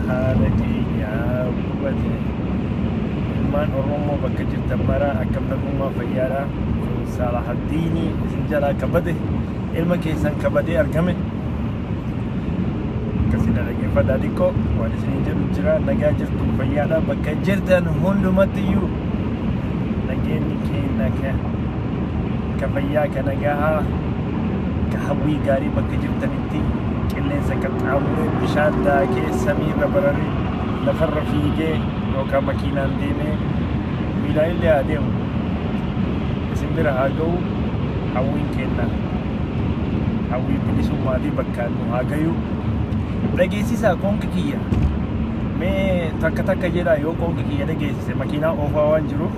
haala keenyaa hubate. Ilmaan Oromoo bakka jirtan maraa, akkam nagummaa, fayyaadha? Kun Salahaddiinii isin jalaa kabade, ilma keessan kabadee argame. Akkasii na dhaggeeffadhaa, xiqqoo waan isiniin jedhu jira. Nagaa jirtu, fayyaadha? Bakka jirtan hundumatti iyyuu nageenyi keenya ka fayyaa, ka nagahaa, ka hawwii gaarii, bakka jirtanitti qilleensa qaxxaamuree, bishaan daakee, samiirra bararee, lafarra fiigee yookaan makiinaan deemee, miilaan illee haa deemu, isin bira haa ga'u. Hawwiin kenna hawwii bilisummaatii bakkaan nu haa gayu. Dhageessisaa qoonqi kiyya. Mee takka takka jedhaa yoo qoonqi kiyya dhageessise. Makiinaa oofaa waan jiruuf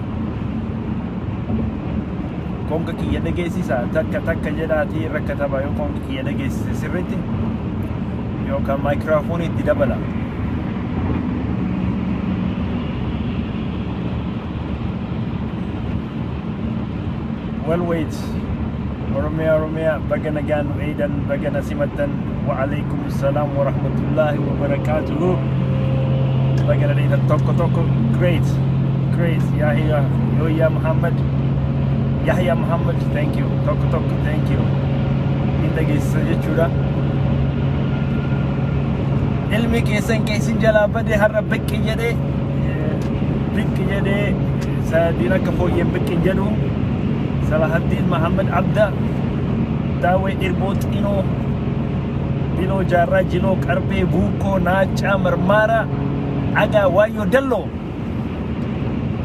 qoonqa kiyya dhageessisaa, takka takka jedhaatii irra katabaa yoo qoonqi kiyya dhageessise sirriitti, yookaan maayikiraafoonii itti dabala. Well, wait. Oromiyaa, Oromiyaa, baga nagaan nu eedan, baga na simattan. Wa alaikum salaam wa rahmatullahi wa barakaatuhu. Baga na dheedan, tokko tokko. Great, great. Yahya, Yoya Muhammad, Yahya Muhammad, thank you. Tokko tokko, thank you. Hin dhageessisa jechuudha. Ilmi keessan keessin jalaa bade har'a biqqi jedhee, biqqi jedhee, sadiin akka fooyyeen biqqi hin jedhu. Salahaddiin Muhammad Abda Daawee Irboo Xinoo Biloo Jaarraa Jiloo Qarbee Buukkoo Naacaa Marmaaraa Agaa Waayyoo Dalloo,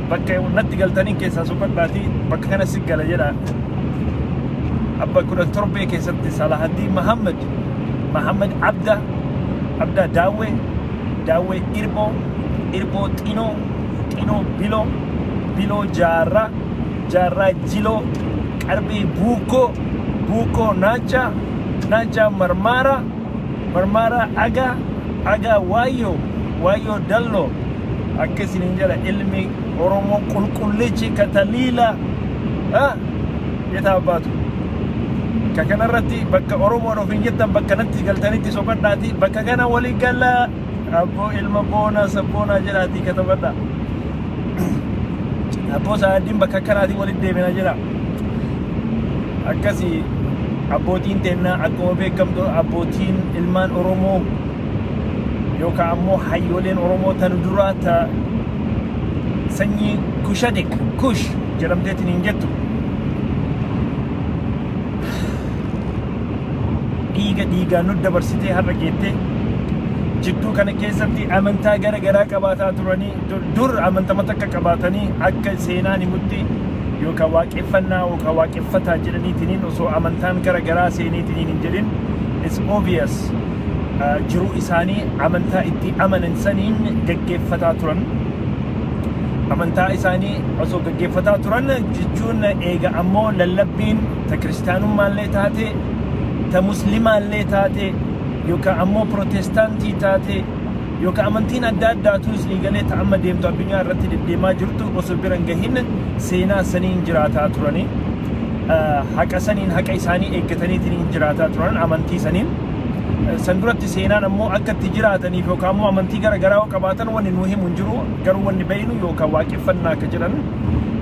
bakka natti galtanii keessaa soqadhaatii bakka kana si gala jedha. Abba 17 keessatti Salahaddiin Muhammad Muhammad Abda Abda Daawwee Daawwee Irboo Irboo Xinoo Xinoo Biloo Biloo Jaarraa Jaarraa Jiloo Qarbee Buukkoo Buukkoo Naachaa Naachaa Marmaaraa Marmaaraa Agaa Agaa Waayyoo Waayyoo Dalloo. Akkasiniin jedha ilmi Oromoo qulqullichi kataliila yetaa baatu. Ka kanarratti bakka Oromoon ofiin jettan bakka natti galtanitti soqadhaati bakka kana walii galaa, abboo ilma boonaa sabboonaa jedhaatii katabadha. Abboo Saaddiin bakka akkanaatiin walitti deebina jedha. Akkasii abbootiin teennaa, akkuma beekamtu abbootiin ilmaan Oromoo yookaan ammoo hayyooleen Oromoo tan duraa ta sanyii Kushadek Kush jedhamteetiin hin jettu, dhiiga dhiigaan nu dabarsitee har'a geettee, jidduu kana keessatti amantaa gara garaa qabaataa turanii, dur amantama takka qabaatanii akka seenaan himutti, yookaan waaqeffannaa yookaan waaqeffataa jedhaniitiniin osoo amantaan gara garaa seeneetiniin hin jedhin, it's obvious, jiruu isaanii amantaa itti amanan saniin gaggeeffataa turan. Amantaa isaanii osoo gaggeeffataa turan jechuun, eega ammoo lallabbiin ta kiristaanummaallee taate, ta muslimaallee taate, yookaan ammoo pirootestaantii taate, yookaan amantiin adda addaatu isinii galee ta amma deemtu addunyaa irratti deddeemaa jirtu osoo bira hin gahin seenaa saniin jiraataa turanii, haqa saniin haqa isaanii eeggataniitiin jiraataa turan amantii saniin. San duratti seenaan ammoo akka itti jiraataniif yookaan ammoo amantii gara garaa yoo qabaatan wanni nu himu hin jiru. Garuu wanni beeynu yookaan waaqeffannaa akka jedhan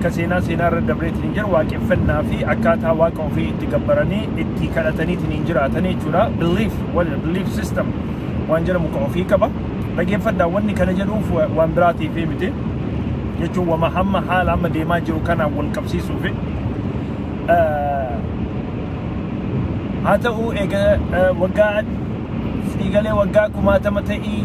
ka seenaa seenaa irra dabreetiin hin jiru, waaqeffannaa fi akkaataa waaqa ofii itti gabbaranii itti kadhataniitiin hin jiraatan jechuudha. Belief, belief system waan jedhamu ka ofii qaba. Dhageeffadhaa, wanni kana jedhuuf waan biraatiif miti jechuun, wama hamma haala amma deemaa jiru kanaan wal qabsiisuufi. Haa ta'u, eega waggaa siigalee waggaa kumaatama ta'ii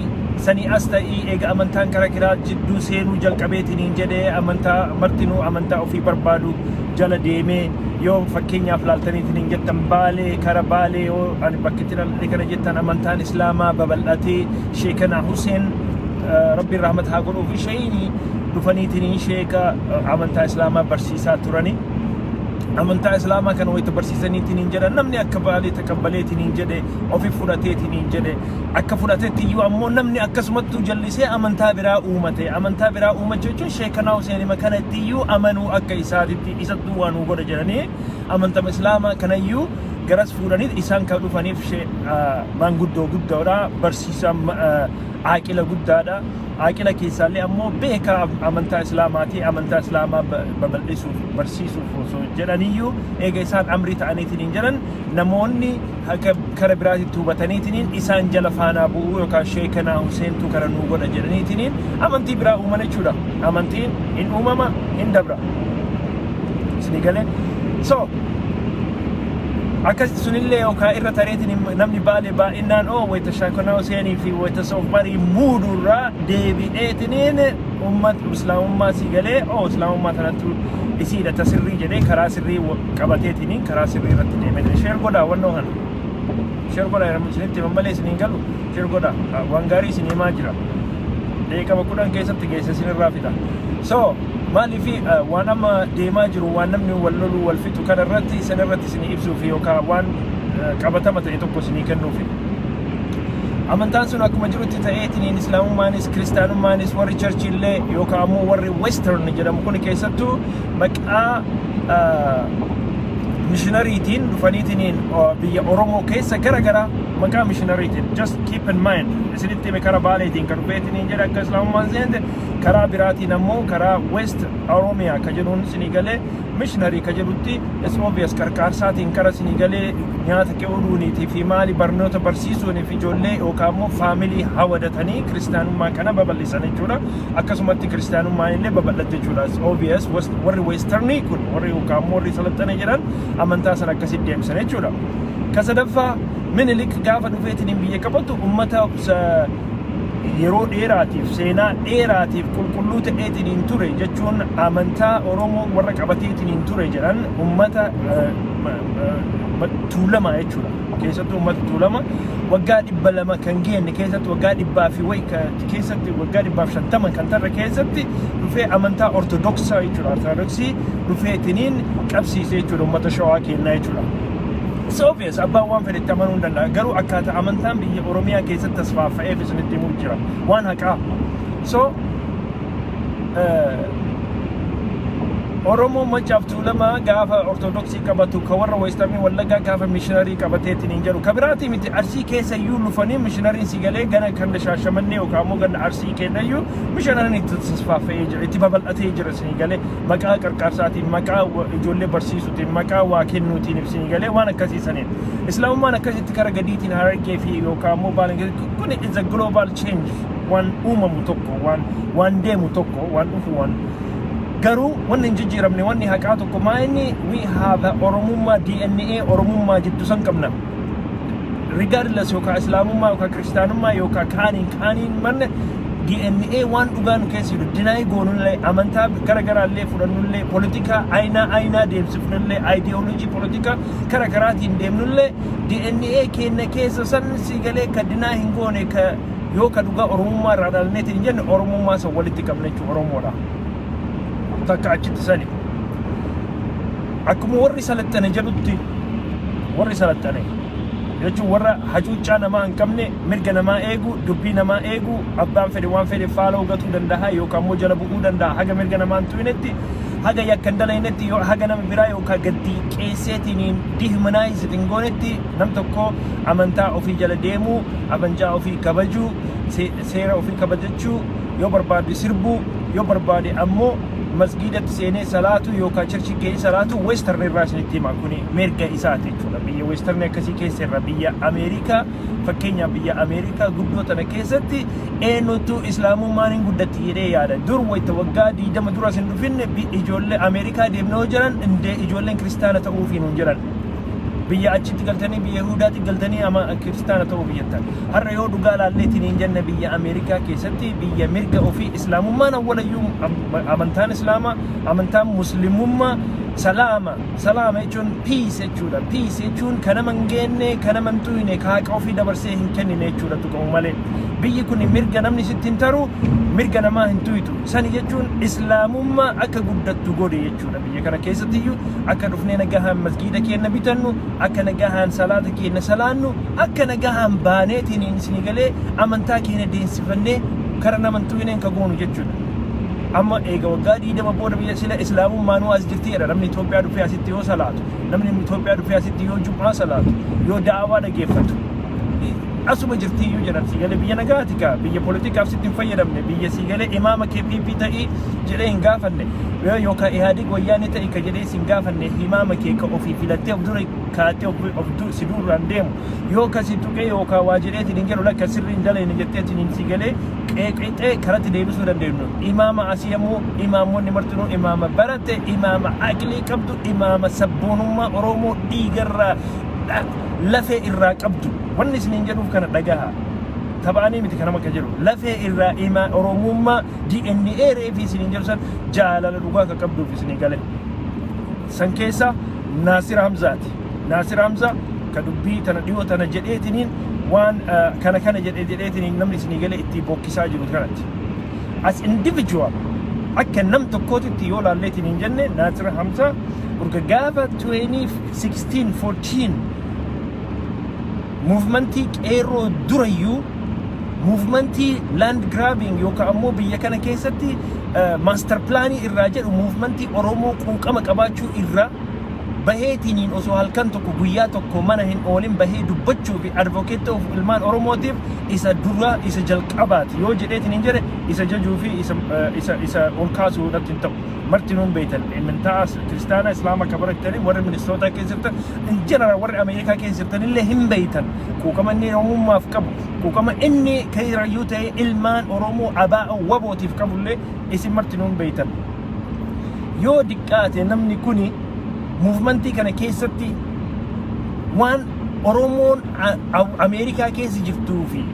sanii as ta'ii, eega amantaan kara kiraa jidduu seenuu jalqabeetiniin jedhee, amantaa martinuu amantaa ofii barbaadu jala deemee, yoo fakkeenyaaf laaltaniitiniin jettan Baalee, kara Baalee yoo ani bakki itti dhaladhe kana jettan, amantaan Islaamaa babal'atee Sheekanaa Huseen, Rabbiin rahmata haa godhuuf, isheenii dhufaniitiniin sheeka amantaa Islaamaa barsiisaa turanii. Amantaa Islaamaa kana wayita barsiisaniitiin jedhan, namni akka Baalee taqabbaleetiin jedhe, ofi fudhateetiin jedhe, akka fudhatetti iyyuu ammoo namni akkasumattuu jallisee amantaa biraa uumate. Amantaa biraa uumachuu jechuun Sheekanaa Huseenima kana itti iyyuu amanuu, akka isaatitti isattuu waan nu godha jedhanii amantama Islaamaa kanayyuu garas fuudhanii isaan kan dhufaniif maanguddoo guddoodha barsiisaa. Aaqila guddaadha. Aaqila keessaallee ammoo beekaa amantaa Islaamaati. Amantaa Islaamaa babal'isuuf, barsiisuuf osoo jedhaniyyuu, eega isaan amrii ta'aniitiin hin jedhan, namoonni akka kara biraatitti hubataniitiin isaan jala faanaa bu'uu yookaan Sheekanaa Huseentu kana nuu godha jedhaniitiin amantii biraa uuman jechuudha. Amantiin hin uumama, hin dabra. Isinii galee? So akkasitti sunillee yookaan irra tareetiin namni Baalee baay'inaan oo wayita Sheekanaa Huseenii fi wayita Soofmarii muudurraa deebi'eetiniin ummat Islaamummaa si galee, oo Islaamummaa tanattu isiidha ta sirrii jedhee, karaa sirrii qabateetiniin karaa sirrii irratti deemee. Share godhaa, wannoo kana share godhaa. Isinitti himan malee isiniin galu. Share godhaa, waan gaarii isin himaa jira. Daqiiqama 10 keessatti geesse isinirraa fixa. So maaliif waan amma deemaa jiru, waan namni wal loluu, wal fixu kana irratti, isin irratti isinii ibsuuf yookaan waan qabatama ta'e tokko isinii kennuufi. Amantaan sun akkuma jirutti ta'eetiniin, Islaamummaanis Kiristaanummaanis, warri church illee yookaan ammoo warri Western jedhamu kun keessattuu maqaa missionaryitiin dhufaniitiniin biyya Oromoo keessa gara gara maqaa missionaryitiin. Just keep in mind, isinitti hime, karaa Baaleetiin kan dhufeetiniin jedhe akka Islaamummaan seente, karaa biraatiin ammoo karaa West Oromiyaa ka jedhuun isinii galee, missionary ka jedhutti, it's obvious, qarqaarsaatiin kara isinii galee nyaata qe'uudhuuniitii fi maali barnoota barsiisuunii fi ijoollee yookaan ammoo family hawadatanii kiristaanummaa kana babal'isan jechuudha. Akkasumatti kiristaanummaan illee babal'atte jechuudha. It's obvious, warri Westernii kun, warri yookaan ammoo warri salaxane jedhan, amantaa sana akkasitti deemsan jechuudha. Ka sadaffaa, Minilik gaafa dhufeetiin biyya qabatu, ummata yeroo dheeraatiif, seenaa dheeraatiif qulqulluu ta'eetiin hin ture jechuun, amantaa Oromoo warra qabateetiin hin ture jedhan, ummata Tuulama jechuudha. Keessattuu ummata Tuulama waggaa 200 kan geenne keessatti, waggaa dhibbaa fi wayi keessatti, waggaa 150 kan tarre keessatti dhufee amantaa Ortodoksaa jechuudha. Ortodoksii dhufeetiniin qabsiise jechuudha ummata Shawaa kennaa jechuudha. It's obvious, abbaan waan fedhetti amanuu hin danda'a. Garuu akkaataa amantaan biyya Oromiyaa keessatti tasfaaffa'eef isinitti himuu jira. Waan haqaa. So Oromoo Maccaaf Tuulamaa gaafa Ortodoksii qabatu, ka warra Westernii Wallaggaa gaafa missionary qabateetiin hin jedhu. Ka biraatii miti, Arsii keessa iyyuu lufanii missionaryn si galee gana kan Shaashamannee yookaan immoo ganda Arsii kenna iyyuu missionaryn itti tasfaaffa'ee jira, itti babal'atee jira isinii galee, maqaa qarqaarsaatiin, maqaa ijoollee barsiisuutiin, maqaa waa kennuutiin isinii galee, waan akkasiisaniin. Islaamummaan akkasitti kara gadiitiin Harargee fi yookaan immoo Baalee kun is a global change, waan uumamu tokko, waan deemu tokko, waan dhufu. Waan garuu wanni hin jijjiiramne, wanni haqaa tokko maa inni, we have a Oromummaa, DNA Oromummaa jiddu san qabna. Regardless yookaan Islaamummaa yookaan Kiristaanummaa yookaan kaaniin manne, DNA waan dhugaa nu keessa jiru deny goonullee, amantaa gara garaallee fudhannullee, politika aynaa aynaa deemsifnullee, ideology politika kara karaatiin deemnullee, DNA keenya keessa san si galee ka deny hin goone, ka yoo ka dhugaa Oromummaa irraa dhalneetiin hin jenne, Oromummaa san walitti qabna jechuudha Oromoodha. Takka achitti sani. Akkuma warri salaxane jedhutti, warri salaxane jechuun warra hacuuccaa namaa hin qabne, mirga namaa eegu, dubbii namaa eegu, abbaan fedhe waan fedhe faaloo gatuu danda'a yookaan immoo jala bu'uu danda'a, haga mirga namaa hin tuqinetti, haga yakka hin dalaynetti, yoo haga nama biraa yookaan gaddi qeesseetiin dehumanize hin goonetti, nam tokko amantaa ofii jala deemuu, amantaa ofii kabajuu, seera ofii kabajachuu, yoo barbaade sirbuu, yoo barbaade ammoo masgiidatti seenee salaatu yookaan church ga'ee salaatu, Western irraa isinitti hima, kuni mirga isaati jechuudha. Biyya Western akkasii keessa irra, biyya Ameerikaa fakkeenyaaf, biyya Ameerikaa guddoo tana keessatti eenyutu Islaamummaan hin guddatti jedhee yaada? Dur wayita waggaa 20 dura isin dhufinne, ijoollee Ameerikaa deemnee yoo jiran, indee ijoolleen kiristaana ta'uufi nuun jedhan. Biyya achitti galtanii, biyya Yihudaatti galtanii ama kiristaana ta'uuf jettan. Har'a yoo dhugaa laalleetiin hin jenne, biyya Ameerikaa keessatti, biyya mirga ofii Islaamummaan awwalayyuu, amantaan Islaamaa, amantaan Muslimummaa salaama. Salaama jechuun peace jechuudha. Peace jechuun kan nama hin geenne, kan nama hin tuyne, ka haqa ofii dabarsee hin kennine jechuudha tuqamu malee. Biyyi kun mirga namni sitti hin taru, mirga namaa hin tuytu. Sani jechuun Islaamummaa akka guddattu godhe jechuudha. Biyya kana keessattiyyuu akka dhufnee nagahaan masgiida keenya bitannu, akka nagahaan salaata keenya salaannu, akka nagahaan baaneetiin isinii galee amantaa keenya deensifannee kara nama hin tuqineen ka goonu jechuudha. Amma eega waggaa 20 booda biyya sila Islaamummaanuu as jirti jedha. Namni Itoophiyaa dhufee asitti yoo salaatu, namni Itoophiyaa dhufee asitti yoo jum'aa salaatu, yoo da'awaa dhageeffatu. Asuma jirtiyyuu jedhan, si galee? Biyya nagaati kaa, biyya poolitikaaf sitti hin fayyadamne, biyya, si galee, imaama kee PP ta'ii jedhee hin gaafanne, yookaan Ihaadig Wayyaanee ta'ii ka jedhee si hin gaafanne. Imaama kee ka ofii filattee of dura kaatee of si duraan deemu yoo ka si tuqee yookaan waa jedheetiin hin jedhu, lakka sirrii hin daleene jetteetiin, si galee, qeeqixee karatti deebisuu dandeenyu. Imaama asii ammoo imaamonni martinuu imaama barate, imaama aqlii qabdu, imaama sabboonummaa Oromoo dhiigarraa lafee irraa qabdu. Wanni isiniin jedhuuf kana dhagaha. Taphanii miti kanama akka jedhu. Lafee irraa imaa Oromummaa DNA reefii isiniin jedhu san jaalala dhugaa akka qabduuf isinii gale. San keessa Naasir Hamzaati. Naasir Hamza ka dubbii tana dhiyoo tana jedheetiniin waan kana kana jedhee jedheetiniin namni isinii galee itti bokkisaa jiru kanatti. As individual, akka nam tokkootitti yoo laalleetiin hin jenne, Naasir Hamza urga gaafa 2016 14 movementii qeerroo durayyuu, movementii land grabbing yookaan ammoo biyya kana keessatti master planii irraa jedhu, movementii Oromoo quuqama qabaachuu irraa baheetiniin osoo halkan tokko guyyaa tokko mana hin oolin bahee dubbachuu fi advocate ta'uuf ilmaan Oromootiif isa dura isa jalqabaati yoo jedheetiin hin jedhe, isa jajuu fi isa ol kaasuu irratti hin ta'u. Marti nuun beektan, amantaa kiristaanaa, islaama akka barattanii, warri Minnesota keessa jirtan, in general warri Ameerikaa keessa jirtan illee hin beektan, quuqama inni Oromummaaf qabu, quuqama inni keerayyuu ta'e ilmaan Oromoo abaa wabootiif qabullee isin marti nuun beektan. Yoo diqqaate namni kuni movementii kana keessatti waan Oromoon Ameerikaa keessa jirtuu fi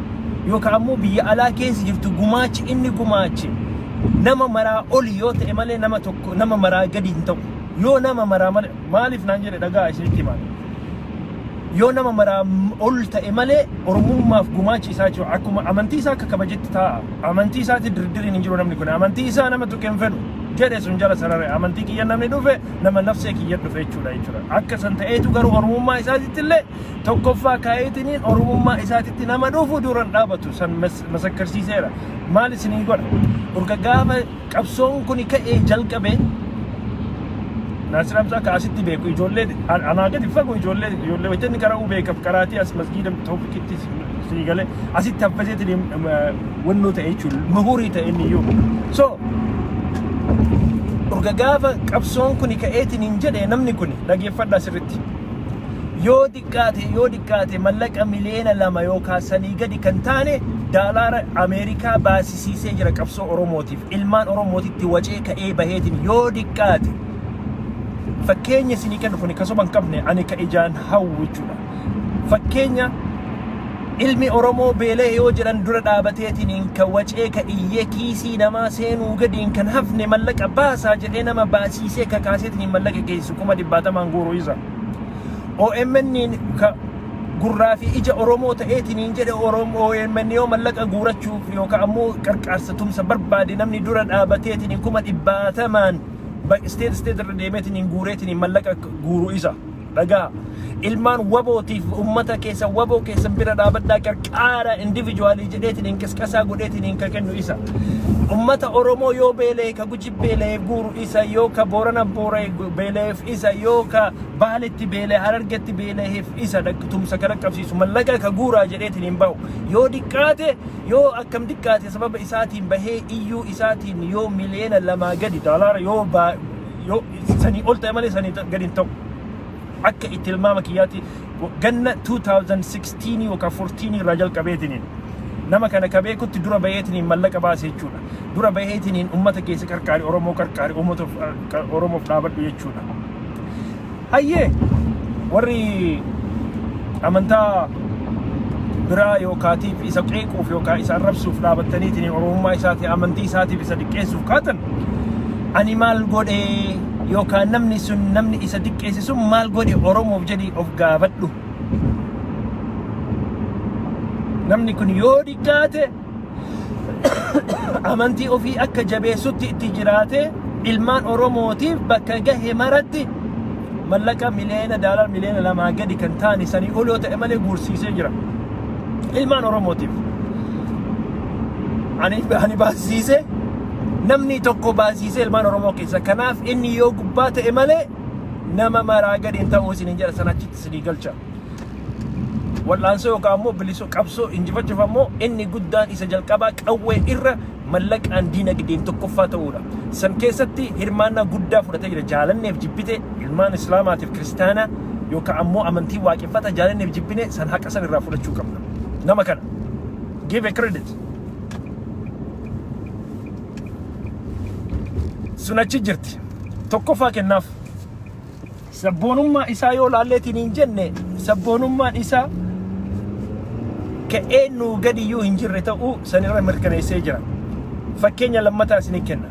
yookaan ammoo biyya alaa keessa jirtu gumaachi inni gumaache nama maraa oli yoo ta'e malee nama tokko nama maraa gadi hin ta'u. Yoo nama maraa malee, maaliif naan jedhe, dhagaa isinitti himaa. Yoo nama maraa ol ta'e malee Oromummaaf gumaachi isaa jiru akkuma amantii isaa akka kabajetti taa'a. Amantii isaatti dirdiriin hin jiru namni kun. Amantii isaa nama tuqe hin fedhu. Jedhe sun jala sarare, amantii kiyya namni dhufe nama nafsee kiyya dhufe jechuudha. Akka san ta'eetu garuu Oromummaa isaatitti illee tokkoffaa kaa'eetiniin Oromummaa isaatitti nama dhufu duran dhaabatu san masakkarsiiseera. Maal isinii godha? Urga gaafa qabsoon kun ka'ee jalqabe, Naasir Hamzaa akka asitti beeku ijoollee anaa gadi fagoo, ijoollee wayita inni qara'uu beekaf qaraatii as masgiida Tawfiqitti sii galee asitti haffateetiin wannoo ta'e jechuudha. Muhurii ta'e inni iyyuu. So urga gaafa qabsoon kun ka'eetiin hin jedhe, namni kun, dhageeffadhaa sirritti. Yoo xiqqaate, yoo xiqqaate mallaqa 2 miliyoona yookaan sanii gadi kan taane daalaara Ameerikaa baasisiisee jira qabsoo Oromootiif. Ilmaan Oromootitti wacee ka'ee baheetiin yoo xiqqaate. Fakkeenya isinii kennu kun kasuma hin qabne, ani ka ijaan hawwu jechuudha. Fakkeenya, ilmi Oromoo beelee yoo jedhan dura dhaabateetiin ka wacee, ka iyyee, kiisii namaa seenuu gadiin kan hafne mallaqa baasaa jedhee nama baasiisee kakaaseetiin mallaqa geessu kuma dhibbaatamaan guuru isa. OMN ka gurraa fi ija Oromoo ta'eetiin jedhe, Oromoo OMN yoo mallaqa guurachuuf yookaan ammoo qarqaarsa tumsa barbaade namni dura dhaabateetiin kuma dhibbaatamaan state state irra deemeetiin guureetiin mallaqa guuru isa. Dhagaa, ilmaan wabootiif ummata keessa waboo keessan bira dhaabadhaa, qarqaara individualii jedheetiin qisqasaa godheetiin ka kennu isa. Ummata Oromoo yoo beela'e, ka Guji beela'e guuru isa, yoo ka Boorana beela'eef isa, yoo ka Baaletti beela'e, Harargetti beela'eef isa tumsa kana qabsiisu, mallaqa ka guuraa jedheetiin hin bahu. Yoo diqqaate, yoo akkam diqqaate, sababa isaatiin bahee iyyuu isaatiin yoo 2 miliyoona gadi daalaara yoo sanii ol ta'e malee sanii gadi hin ta'u. Akka itti tilmaama kiyyaatti ganna 2016 yookaan 14 irraa jalqabeetiniin nama kana ka beekutti dura baheetiniin mallaqa baase jechuudha. Dura baheetiniin ummata keessa qarqaari, Oromoo qarqaari, uummata Oromoof dhaabadhu jechuudha. Hayyee, warri amantaa biraa yookaatiif isa qeequuf yookaan isa arrabsuuf dhaabattaniitiin Oromummaa isaatii amantii isaatiif isa diqqeessuuf kaatan, ani maal godhee yookaan namni sun, namni isa diqqeesse sun maal godhe Oromoof jedhii of gaafadhu. Namni kun yoo diqqaate amantii ofii akka jabeessutti itti jiraate, ilmaan Oromootiif bakka gahe maratti mallaqa miliyoona daalar 2 miliyoona gadi kan taane sanii ol yoo ta'e malee guursiisee jira. Ilmaan Oromootiif. Ani baasisiise, namni tokko baasisiisee ilmaan Oromoo keessa. Kanaaf inni yoo gubbaa ta'e malee nama maraa gadi hin ta'uu isiniin jedha, sana achitti isinii galcha. Wal'aansoo yookaan ammoo bilisoo qabsoo injifachuuf ammoo inni guddaan isa jalqabaa qawwee irra mallaqaan diinagdeen tokkoffaa ta'uudha. San keessatti hirmaannaa guddaa fudhatee jira. Jaalanneef jibbite ilmaan Islaamaatiif Kiristaanaa yookaan ammoo amantii Waaqeffata jaalanneef jibbine san haqa san irraa fudhachuu qabna. Nama kana. Give a credit. Sun achi jirti. Tokkoffaa kennaaf. Sabboonummaa isaa yoo laalleetiin hin jenne, sabboonummaan isaa ka eenyu gadiyyuu hin jirre ta'uu sanirra mirkaneessee jira. Fakkeenya lammataa isinii kenna.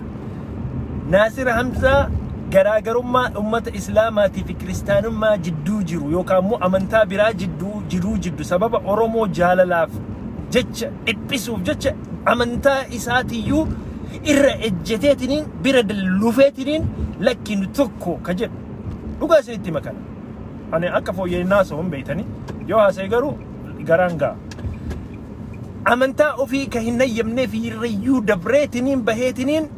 Naasir Hamzaa garaagarummaa uummata Islaamaatii fi Kiristaanummaa jidduu jiru yookaan immoo amantaa biraa jidduu jiruu jiddu sababa Oromoo jaalalaaf jecha dhiphisuuf jecha amantaa isaatiyyuu irra ejjeteetiniin bira lufeetiniin lakki nu tokko ka jedhu dhugaa isinitti hima kana. Ani akka fooyya'inaa haasa'u hin beektani. Yoo haasa'e garuu garaan ga'a. Amantaa ofii ka hin hayyamneef irrayyuu dabreetiniin baheetiniin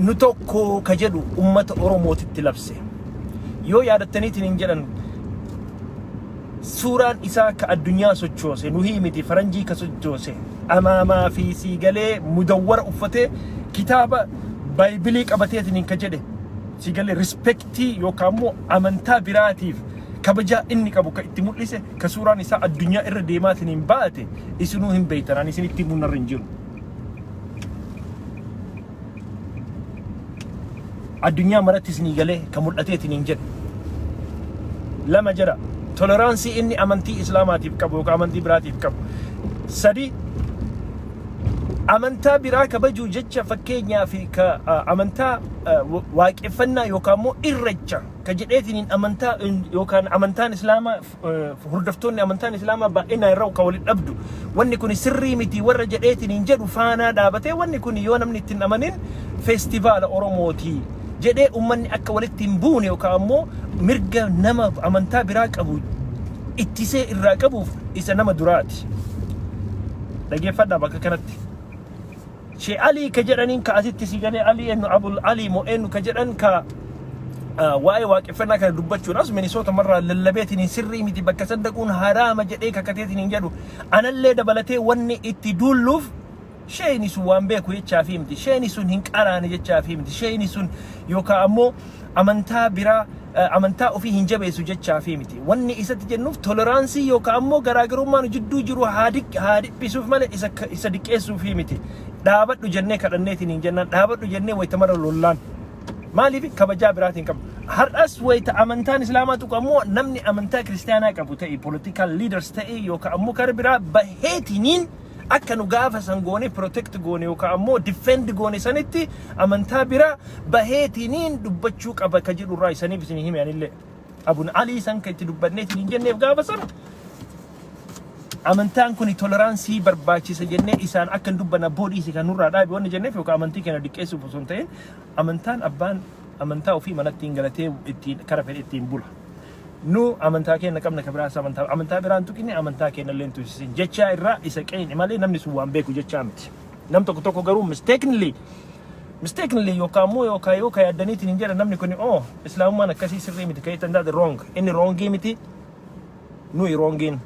nu tokko ka jedhu ummata Oromootitti labse. Yoo yaadattaniitiin hin jedhan, suuraan isaa ka addunyaa sochoose, nuhii miti faranjii ka sochoose, amaamaa fi siigalee mudawwara uffatee kitaaba Baayibilii qabateetiin ka jedhe, siigalee respect yookaan immoo amantaa biraatiif kabajaa inni qabu ka itti mul'ise, ka suuraan isaa addunyaa irra deemaatiin hin baate, isinuu hin beektan, ani isinitti himuun narra hin jiru. Addunyaa maratti isinii galee ka mul'ateetiin hin jedhe. Lama jedha. Tolerance inni amantii Islaamaatiif qabu yookaan amantii biraatiif qabu. Sadi, amantaa biraa kabajuu jecha, fakkeenyaa fi ka amantaa Waaqeffannaa yookaan immoo Irrecha ka jedheetiin amantaa yookaan amantaan Islaamaa, hordoftoonni amantaan Islaamaa baay'inaan irra ka walitti dhabdu, wanni kun sirrii miti warra jedheetiin hin jedhu faanaa dhaabatee, wanni kun yoo namni ittiin amanin feestivaala Oromooti jedhee uummanni akka walitti hin buune yookaan ammoo mirga nama amantaa biraa qabu ittisee irraa qabuuf isa nama duraati. Dhageeffadhaa bakka kanatti. Shee Alii ka jedhaniin ka asitti si galee Alii eenyu, Abul Alii moo eenyu ka jedhan, ka waa'ee Waaqeffannaa kana dubbachuun as Minisoota marraa lallabeetiin hin sirrii miti, bakka san dhaquun haraama jedhee kakateetiin hin jedhu, anallee dabalatee wanni itti duulluuf sheeyni sun waan beeku jechaafi miti, sheeyni sun hin qaraane jechaafi miti, sheeyni sun yookaan ammoo amantaa biraa amantaa ofii hin jabeessu jechaafi miti. Wanni isatti jennuuf tolerance yookaan ammoo garaagarummaan jidduu jiru haa dhiphisuuf malee isa diqqeessuufi miti. Dhaabadhu jennee kadhanneetiin hin jennaan, dhaabadhu jennee wayita mara lollaan. Maaliif? Kabajaa biraatiin qabnu. Har'as wayita amantaan Islaamaa tuqu ammoo namni amantaa Kiristaanaa qabu ta'e, political leaders ta'e yookaan ammoo kara biraa baheetiniin akka nu gaafa san goone protect goone yookaan ammoo defend goone sanitti amantaa biraa baheetiniin dubbachuu qaba ka jedhu irraa isaniif isin hime anillee. Abun Alii san kan itti dubbanneetiin hin jenneef gaafa san amantaan kun tolerance barbaachisa jennee isaan akka hin dubbanna boodhiisi kan nurraa dhaabe wanni jenneef yookaan amantii keenya diqqeessuuf osoo hin ta'in, amantaan abbaan amantaa ofii manatti hin galatee ittiin kara fedhe ittiin bula. Nu amantaa keenya qabna, ka biraas amantaa biraan tuqine, amantaa keenya illee hin tuqsisin jechaa irraa isa qeene malee namni sun waan beeku jechaa miti. Nam tokko tokko garuu mistakenly yookaan immoo yookaan yoo ka yaaddaniitiin hin jedhan, namni kun oh Islaamummaan akkasii sirrii miti ka'ee tandaate wrong, inni wrongii miti, nuyi wrongiin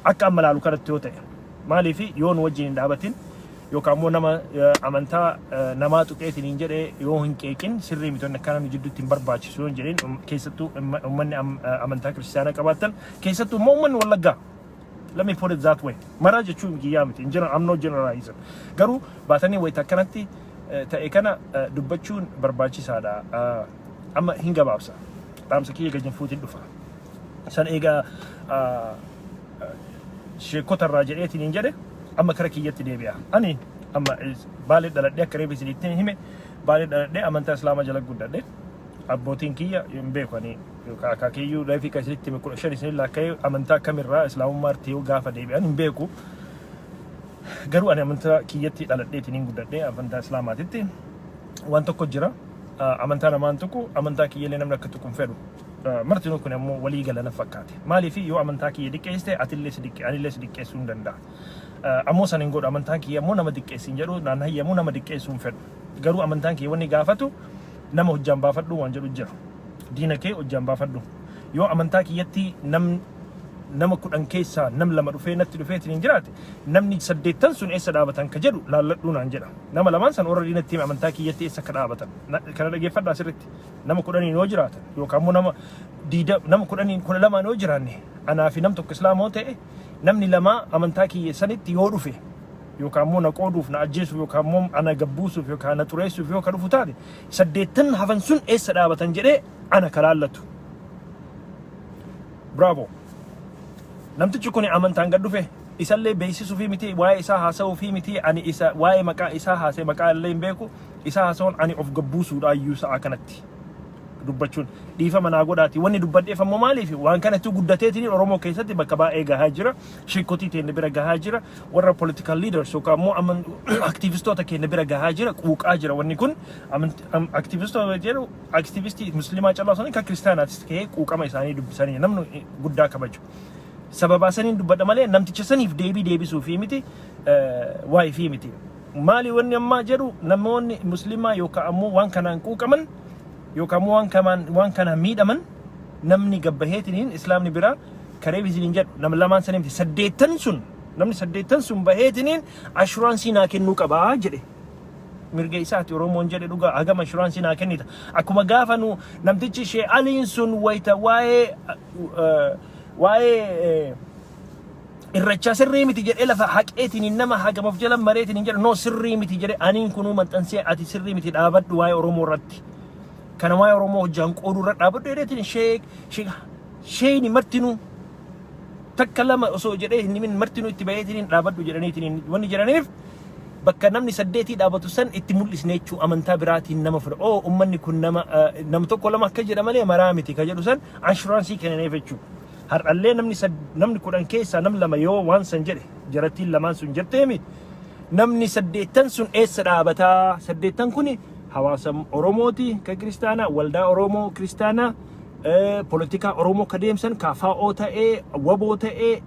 akka amma laalu kanatti yoo ta'e. Maaliif? Yoo nu wajjin hin dhaabatin yookaan immoo nama amantaa namaa tuqeetiin hin jedhee yoo hin qeeqin, sirrii miti wanni akkana nu jidduutti hin barbaachisu yoo hin jedhin, keessattuu uummanni amantaa Kiristaanaa qabaatan, keessattuu immoo uummanni Wallaggaa. Let me put it that way. Maraa jechuun kiyyaa miti. In general, I'm not generalizing. Garuu baatanii wayita akkanatti ta'e kana dubbachuun barbaachisaadha. Amma hin gabaabsa. Dhaamsa kiyya gajin fuutiin dhufa. San egaa sheekota irraa jedheetiin hin jedhe, amma kara kiyyatti deebi'a. Ani amma Baalee dhaladhee, akka reefi isinitti hime, Baalee dhaladhee amantaa Islaamaa jala guddadhe. Abbootiin kiyya hin beeku, ani yookaan akaakiyyuu reefi kan isinitti hime 15 isin lakka'ee amantaa kamirraa Islaamummaatti yoo gaafa deebi'an hin beeku. Garuu ani amantaa kiyyatti dhaladheetiin hin guddadhe, amantaa Islaamaatitti. Waan tokko jira. Amantaa namaan tuqu, amantaa kiyyallee namni akka tuqu hin fedhu. Martinuu kun ammoo walii gala na fakkaate. Maaliif? Yoo amantaa kiyya diqqeessite atillee si diqqe, anillee si diqqeessuu hin danda'a. Ammoo san hin godhu. Amantaan kiyya ammoo nama diqqeessi hin jedhu, naan hayyamu, nama diqqeessuu hin fedhu. Garuu amantaan kiyya wanni gaafatu nama hojjaan baafadhu waan jedhu jira. Diina kee hojjaan baafadhu. Yoo amantaa kiyyatti nama 10 keessaa nam 2 dhufee natti dhufeetiin hin jiraate, namni 8 sun eessa dhaabatan ka jedhu laalladhuu naan jedha. Nama lamaan san already natti hime amantaa kiyyatti eessa akka dhaabatan. Kana dhageeffadhaa sirritti. Nama 10n yoo jiraatan yookaan immoo nama diida nama 10n 12n yoo jiraanne, anaa fi nam tokko islaamoo ta'e, namni lamaa amantaa kiyya sanitti yoo dhufe yookaan immoo na qooduuf, na ajjeesuuf, yookaan immoo ana gabbuusuuf yookaan na xureessuuf yoo ka dhufu taate, 8 hafan sun eessa dhaabatan jedhee ana ka laallatu. Bravo. Namtichi kun amantaan gad dhufe isallee beeksisuu fi miti, waa'ee isaa haasa'uu fi miti. Ani isa waa'ee maqaa isaa haasa'e maqaa illee hin beeku. Isaa haasa'uun ani of gabbuusuudha iyyuu sa'a kanatti dubbachuun dhiifama naa godhaati. Wanni dubbadheef ammoo maaliif? Waan kanatti guddateetiin Oromoo keessatti bakka baay'ee gahaa jira, sheekotii teenne bira gahaa jira, warra political leaders yookaan ammoo aktiivistoota keenya bira gahaa jira, quuqaa jira. Wanni kun aktiivistoota jedhu aktiivistii musliimaa callaa osoo hin kan kiristaanaatis ta'ee quuqama isaanii dubbisanii namni guddaa kabaju. Sababaa saniin dubbadha malee namticha saniif deebii deebisuu fi miti, waa'ee fi miti. Maali wanni ammaa jedhu? Namoonni musliimaa yookaan ammoo waan kanaan quuqaman yookaan ammoo waan kanaan miidhaman, namni gabbaheetiniin islaamni biraa kareef isiniin jedhu nama lamaan sanii miti, 8 sun, namni 8 sun baheetiniin assurance naa kennuu qabaa jedhe. Mirga isaati. Oromoon jedhe dhugaa hagam assurance naa kennita? Akkuma gaafa nu namtichi ishee Aliin sun wayita waa'ee irrachaa sirrii miti jedhee lafa haqeetiin nama hagam of jala mareetiin hin jedhu, no, sirrii miti jedhe, aniin kunuu maxxansee ati sirrii miti, dhaabadhu, waa'ee Oromoo irratti kana waa'ee Oromoo hojjaan qooduu irra dhaabadhu jedheetiin sheek sheeni martinuu takka lama osoo jedhee hin himin martinuu itti baheetiin dhaabadhu jedhaniitiin. Wanni jedhaniif bakka namni saddeetii dhaabatu san itti mul'isne jechuu. Amantaa biraatiin nama fudha. Oo, ummanni kun nama tokko lama akka jedha malee maraa miti ka jedhu san assurance kennaniif jechuu. Har'allee namni 10 keessaa nam 2 yoo waan san jedhe, jarattiin lamaan sun jetteemi, namni 8 sun eessa dhaabataa? 8 kuni hawaasa Oromooti ka kiristaanaa, waldaa Oromoo kiristaanaa, poolitikaa Oromoo ka deemsan, KFO ta'ee, WBO ta'ee,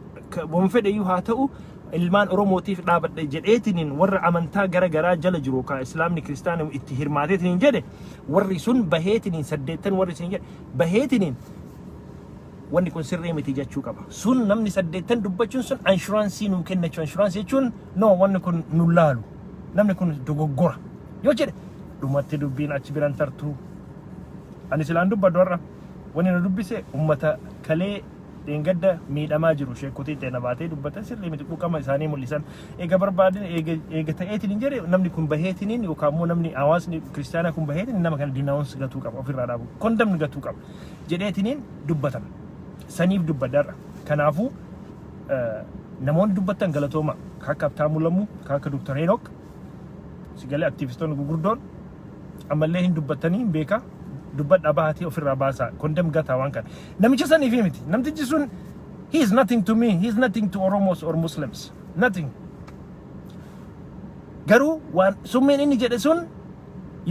waan fedheyyuu haa ta'u, ilmaan Oromootiif dhaabadhe jedheetiniin warra amantaa gara garaa jala jiru ka islaamni kiristaana itti hirmaateetiniin jedhe, warri sun baheetiniin 8 warri isin jedhe baheetiniin wanni kun sirrii miti jechuu qaba. Sun namni 8 dubbachuun sun assurance nuu kenna jechuudha. Assurance jechuun no, wanni kun nu laalu. Namni kun dogoggora. Yoo jedhe dhumatti dubbiin achi biran tartuu. Ani silaan dubbadhu har'a wanni na dubbise ummata kalee dheengadda miidhamaa jiru, sheekotiin ta'e na baatee dubbatan sirrii miti, quuqama isaanii mul'isan. Eega barbaadin eega ta'eetiin hin jedhe namni kun baheetiniin yookaan immoo namni hawaasni kiristaanaa kun baheetiin nama kana denounce gatuu qaba, ofirraa dhaabu, condemn gatuu qaba jedheetiniin dubbatan. Saniif dubbadharra. Kanaafuu namoonni dubbattan galatooma, akka Habtaamuu Lammuu, akka Dr. Heenok sigalee, aktiivistoonni gurguddoon ammallee hin dubbattanii hin beekaa, dubbadhaa, bahatee ofirraa baasaa, condemn gataa waan kana. Namicha saniif miti. Namtichi sun he is nothing to me, he is nothing to Oromos or Muslims, nothing. Garuu waan summiin inni jedhe sun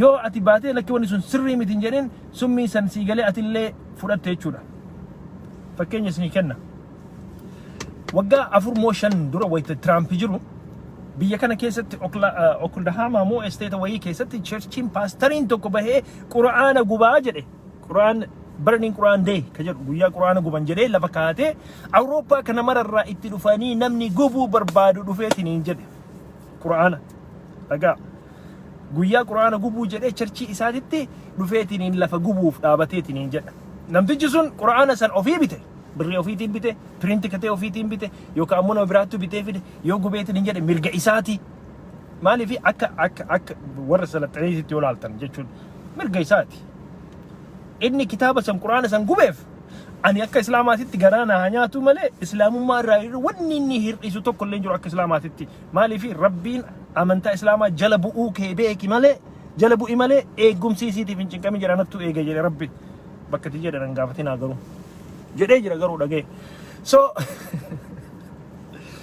yoo ati baatee lakki wanni sun sirrii miti hin jedhin, summii san sii galee atillee fudhatte jechuudha. Fakkeenya isinii kenna. Waggaa 4 moo 5 dura wayita Tiraamp jiru biyya kana keessatti Oklahoma moo state wayii keessatti churchiin paastariin tokko bahee qura'aana gubaa jedhe. Qura'aan Burning Quran Day ka jedhu, guyyaa qura'aana guban jedhee lafa kaatee Awurooppaa kana mararraa itti dhufanii namni gubuu barbaadu dhufeetiin hin jedhe. Qura'aana dhagaa guyyaa qura'aana gubuu jedhee church isaatitti dhufeetiin lafa gubuuf dhaabateetiin hin jedha. Namtichi sun qura'aana san ofii bite, birrii ofiitiin bite, print katee ofiitiin bite yookaan ammoo nama biraattu bitee fide, yoo gubeetiin hin jedhe mirga isaati. Maaliif? Akka warra salaxaniititti yoo laaltan jechuun mirga isaati. Inni kitaaba san quraana san gubeef ani akka islaamaatitti garaa na haa nyaatu malee islaamummaa irraa wanni inni hir'isu tokko illee hin jiru akka islaamaatitti. Maaliif? Rabbiin amantaa islaamaa jala bu'uu kee beeki malee, jala bu'i malee eegumsi isiitiif hin cinqamin jedha, nattu eega jedhe Rabbi. Bakka itti jedhan hin gaafatinaa garuu. Jedhee jira garuu dhagee.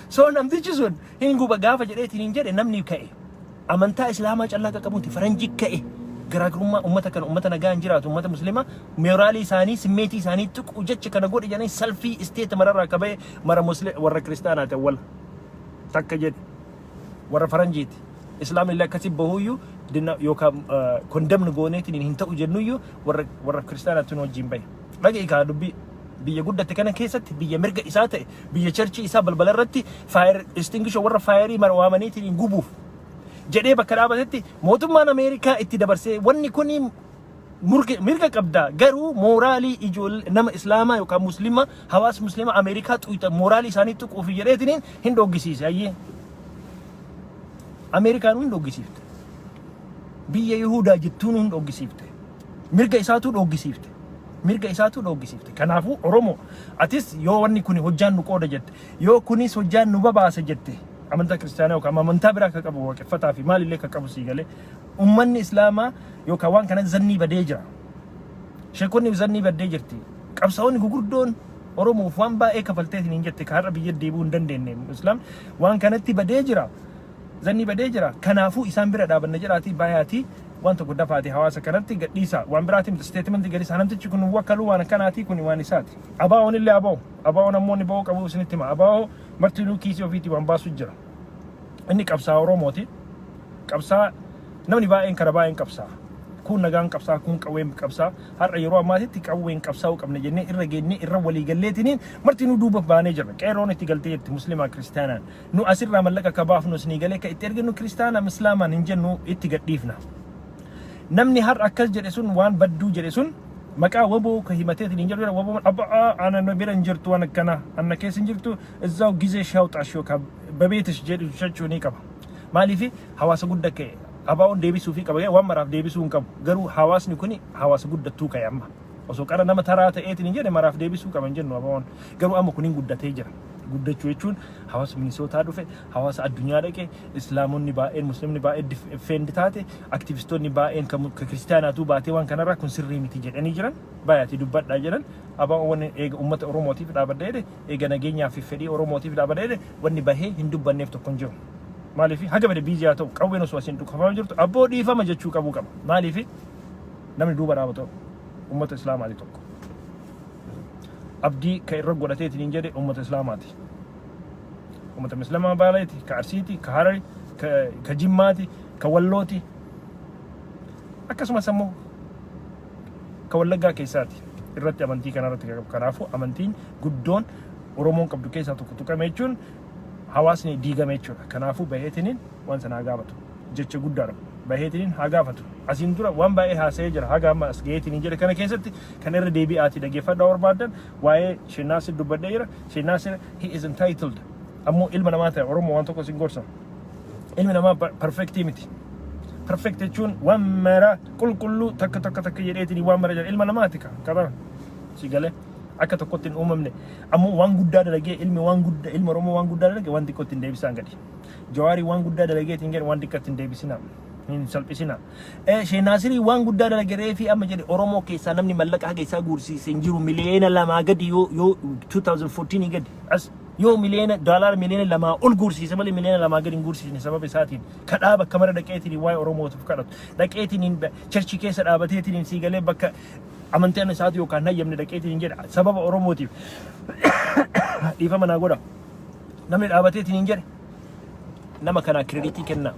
So namtichi sun hin guba gaafa jedheetiin hin jedhe, namni ka'e. Amantaa islaamaa callaa qaqqabuuti faranji ka'e. Garaagarummaa uummata kana, uummata nagaa hin jiraatu, uummata musliimaa mooraalii isaanii, simmeetii isaanii tuqu jecha kana godhe jedhanii salfii state mararraa akka ba'e mara muslim warra kiristaanaati awwala. Takka jedhe warra faranjiiti. Islaamni illee akkasii bahuyyuu dinna yookaan condemn gooneetiin hin ta'u jennuyyuu warra kiristaanaatti nu wajjin bahe. Dhaga'i kaa dubbii. Biyya guddatte kana keessatti, biyya mirga isaa ta'e, biyya churchii isaa balbala irratti fire extinguisher warra fireii mara waamaniitiin gubuuf jedhee bakka dhaabatetti mootummaan Ameerikaa itti dabarsee, wanni kuni mirga qabda, garuu moralii ijoollee nama Islaamaa yookaan Muslima, hawaasa Muslima Ameerikaa xuyxa, moralii isaanii tuquuf jedheetiniin hin dhoggisiise. Ayyee, Ameerikaan hin dhoggisiifte, biyya Yihudaa jettuun hin dhoggisiifte, mirga isaatuu dhoggisiifte, mirga isaatuu dhoggisiifte. Kanaafuu Oromoo, atis yoo wanni kuni hojjaan nu qooda jette, yoo kunis hojjaan nu babaasa jette, amantaa Kiristaanaa yookaan amantaa biraa akka qabu, Waaqeffataa fi maalillee akka qabu sii galee, ummanni Islaamaa yookaan waan kana zannii badee jira. Sheekonni zannii baddee jirti. Qabsaa'onni gugurdoon Oromoof waan baay'ee kafalteetiin hin jette, ka har'a biyya deebi'uu hin dandeenye. Islaam waan kanatti badee jira. Zannii badee jira. Kanaafuu isaan bira dhaabanna jedhaatii bayaatii waan tokko dafaati hawaasa kanatti gadhiisa. Waan biraatiin statementii gadhiisa. Namtichi kun wakkaluu waan akkanaatii, kun waan isaati. Abaa'oon illee abaa'o. Abaa'oon ammoo inni ba'uu qabu isinitti hima. Abaa'oo martinuu kiisii ofiitii waan baasu jira. Inni qabsaa Oromooti. Qabsaa namni baay'een kara baay'een qabsaa. Kun nagaan qabsaa, kun qawween qabsaa. Har'a yeroo ammaatitti qawween qabsaa'uu qabna jennee irra geennee, irra walii galleetiniin martinuu duuba baanee jirra. Qeerroon itti galtee jirti, Muslimaa Kiristaanaan. Nu asirraa mallaqa akka baafnu isinii galee, kan itti erginu Kiristaana Islaamaan hin jennu, itti gadhiifna. Namni har'a akkas jedhe sun, waan badduu jedhe sun, maqaa WBO ka himateetiin hin jedhu, WBO abbaa ana bira hin jirtu, waan akkana anna keessa hin jirtu, እዛው ጊዜሽ ያውጣሽ yookaan በቤትሽ jedhu jechuu ni qaba. Maaliif hawaasa guddaa ka'e ABO'n deebisuu fi qaba, waan maraaf deebisuu hin qabu. Garuu hawaasni kun hawaasa guddattuu ka'e amma. Osoo qara nama taraa ta'eetiin hin jedhe maraaf deebisuu qaba hin jennu ABO'n. Garuu amma kun hin guddatee jira. Guddachuu jechuun hawaasa Minisootaa dhufe, hawaasa addunyaa dhaqe, Islaamonni baay'een, Muslimni baay'een defend taate, aktivistoonni baay'een kan Kiristaanaatu baatee waan kanarraa kun sirrii miti jedhanii jiran, baay'atii dubbadhaa jedhan. ABO'n eega uummata Oromootiif dhaabadha jedhe, eega nageenyaa fi fedhii Oromootiif dhaabadha jedhe, wanni bahee hin dubbanneef tokko hin jiru. Maaliif haga bade busy haa ta'u, qawween osoo asiin dhukafamaa jirtu abboo dhiifama jechuu qabuu qaba. Maaliif namni duuba dhaabatu uummata Islaamaati tokko. Abdii ka irra godhateetiin hin jedhe uummata Islaamaati. Uummata Muslimaa Baaleeti, ka Arsiiti, ka Harari, ka Jimmaati, ka Wallooti. Akkasumas ammoo ka Wallaggaa keessaati. Irratti amantii kanarratti qabu. Kanaafuu amantiin guddoon Oromoon qabdu keessaa tokko tuqame jechuun hawaasni diigame jechuudha. Kanaafuu baheetiniin waan sana haa gaafatu. Jecha guddaadha. Baheetiniin haa gaafatu. Asiin dura waan baay'ee haasa'ee jira. Haga amma as gaheetiniin jedhe kana keessatti kan irra deebi'aati dhaggeeffadhaa barbaadan, waa'ee Shenaasir dubbadhee jira. Shenaasir, he is entitled. Ammoo ilma namaa ta'e, Oromoo, waan tokko sin gorsa. Ilmi namaa perfectii miti. Perfect jechuun waan mara qulqulluu takka takka takka jedheetiin waan mara jedha. Ilma namaati ka kabara. Si galee, akka tokkotti hin uumamne. Ammoo waan guddaa dalagee, ilmi waan guddaa, ilma Oromoo waan guddaa dalage, waan xiqqootti hin deebisaan gadi. Jawaarii waan guddaa dalageetiin jedhe, waan xiqqatti hin deebisinaa. Hin salphisinaa. Sheenaasirii waan guddaa dalage reefii amma jedhe, Oromoo keessaa namni mallaqa haga isaa guursiise hin jiru, 2 miliyoona gadi, yoo 2014 gadi as yoo miliyoona doolaara 2 miliyoona ol guursiise malee 2 miliyoona gadi hin guursiisne. Sababa isaatiin kadhaa bakka mara dhaqeetiin waa'ee Oromootiif kadhatu, dhaqeetiin churchii keessa dhaabateetiin, sii galee, bakka amantiin isaatu yookaan hayyamne dhaqeetiin jedha, sababa Oromootiif dhiifama naa godha namni dhaabateetiin hin jedhe, nama kanaa creditii kennaa.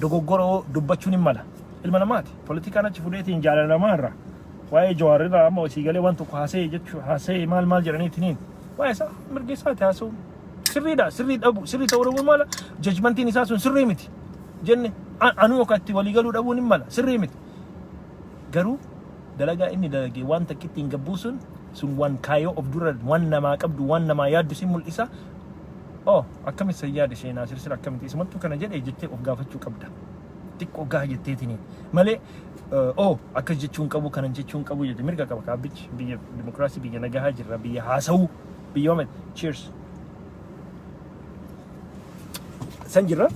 Dogoggoroo dubbachuun hin mala. Ilma namaati. Poolitikaan achi fuudheetiin jaalala namaa irraa. Waa'ee Jawaar irraa amma sii galee waan tokko haasa'e jechuu, haasa'e maal maal jedhaniitiin waa'ee isaa mirga isaati haasa'u. Sirriidha, sirrii dhabu, sirrii ta'uu dhabuun mala, judgmentiin isaa sun sirrii miti. Jenne anuu yookaan itti walii galuu dhabuun hin mala, sirrii miti. Garuu dalagaa inni dalagee waan takkitti hin gabbuu sun waan kaayoo of dura waan namaa qabdu, waan namaa yaaddu si mul'isa. Oh, akkamitti san yaade Sheenaa Sirsir, akkamitti isumattuu kana jedhe jettee of gaafachuu qabda. Xiqqoo gaha jetteetini malee, oh, akkas jechuun qabu, kanan jechuun qabu jette, mirga qaba kaabbichi. Biyya dimokiraasii, biyya nagahaa jirra, biyya haasawuu, biyya wame, cheers, san jirra.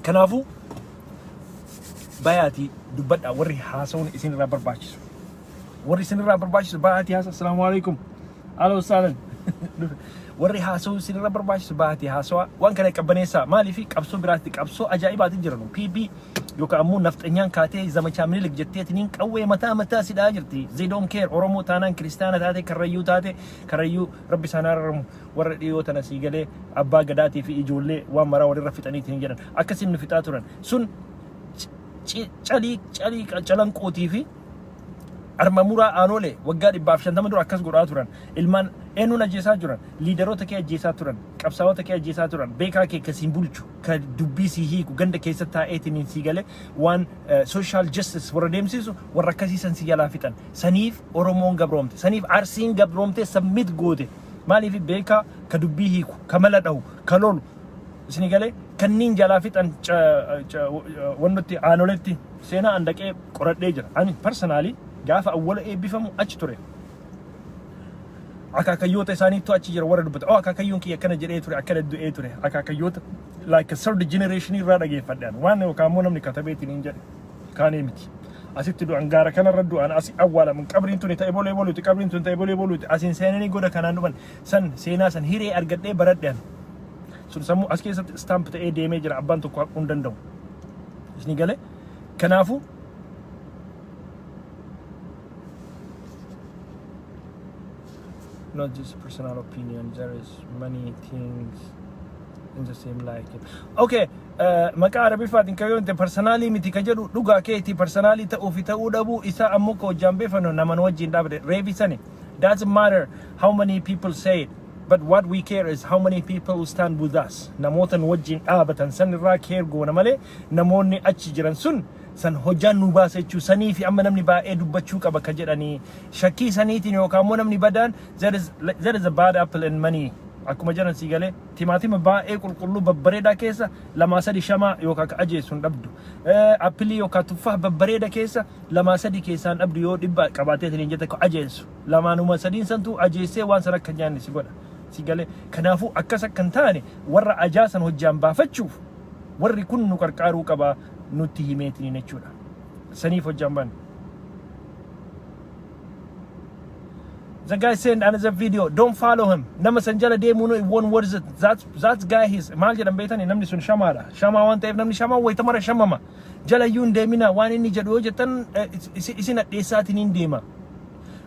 Kanaafuu bayaatii dubbadhaa, warri haasawuun isinirraa barbaachisu. Warri isinirraa barbaachisu bayaatii haasa. Assalaamu alaikum. Alo saalan. Warri haasawuu isinirra barbaachisu bayaatii haasawaa. Waan kana qabbaneessaa. Maaliif qabsoo biraatti qabsoo ajaa'ibaati jiran. PP yookaan ammoo nafxanyaan kaatee zamachaa Minilik jetteetiniin qawwee mataa mataa sidhaa jirti. They don't care. Oromoo taanaan, Kiristaana taate, Karrayyuu taate, Karrayyuu Rabbi isaan araaramu, warra dhiyoo tana sii galee abbaa gadaatii fi ijoollee waan maraa walirra fixaniitiin jedhan. Akkasiin nu fixaa turan. Sun calii calii calanqootii fi Arma muraa Aanolee waggaa 150 dura akkas godhaa turan. Ilmaan eenyuun ajjeesaa turan? Leaderoota kee ajjeesaa turan, qabsaa'ota kee ajjeesaa turan, beekaa kee kasiin bulchu, ka dubbii sii hiiku, ganda keessa taa'eetiin sii galee waan social justice warra deemsisu, warra akkasii san si jalaa fixan. Saniif Oromoon gabroomte, saniif Arsiin gabroomte, submit goote. Maaliif? Beekaa ka dubbii hiiku, ka mala dhahu, ka lolu isinii galee kanniin jalaa fixan. Wannutti Aanoletti seenaa an dhaqee qoradhee jira. Ani personally gaafa awwala eebbifamu achi ture. Akaakayyoota isaaniitu achi jira, warra dubbata. "Oh, akaakayyuun kiyya akkana jedhee ture, akkana du'ee ture." Akaakayyoota like third generation irraa dhageeffadhaan waan yookaan immoo namni katabeetiin hin jedhe kaanee miti. Asitti du'an, gaara kanarra du'an, asi awwaalaman, qabriin tuni ta'e bolee boluuti, qabriin tun ta'e bolee boluuti, asiin seenanii goda kanaan dhufan. San seenaa san hiree argadhee baradhean. Sun sammuu as keessatti stamp ta'ee deemee jira, abbaan tokko haquu hin danda'u. Isin galee? Kanaafuu not just personal opinion, there is many things in the same like it. Okay, maqaa Arabiffaatiin kan yoo personally miti ka jedhu dhugaa keeti. Personally ta'uu fi ta'uu dhabuu isaa ammoo ka hojjaan beefannu naman wajjin dhaabate reefi sani. Doesn't matter how many people say it, but what we care is how many people stand with us. Namoota nu wajjin dhaabatan san irraa care goona malee namoonni achi jiran sun san hojjaan nu baasa jechuu sanii fi amma namni baay'ee dubbachuu qaba ka jedhanii shakkii saniitiin yookaan immoo namni badaan, there is a bad apple in many, akkuma jedhan sii galee, timaatima baay'ee qulqulluu babbareedaa keessa lamaa sadi shamaa yookaan ka ajeessu hin dhabdu. Appilii yookaan tuffaa babbareeda keessa lamaa sadi keessaan dhabdu. Yoo 100 qabaatee hin jette ka ajeessu lamaanuma sadiin santu ajeessee waan san akka nyaanne si godha si galee. Kanaafuu akkas akka hin taane warra ajaasan hojjaan baafachuuf warri kun nu qarqaaruu qaba nutti himeetiin jechuudha. Saniif hojjaan baane. The guy sent another video. Don't follow him. Nama san jala deemuun it won't worth it. That guy is maal jedhan beektani, namni sun shamaadha. Shamaa waan ta'eef namni shamaa wayita mara shamama. Jala iyyuu hin deemina waan inni jedhu yoo jettan isin adheessaatiin hin deema.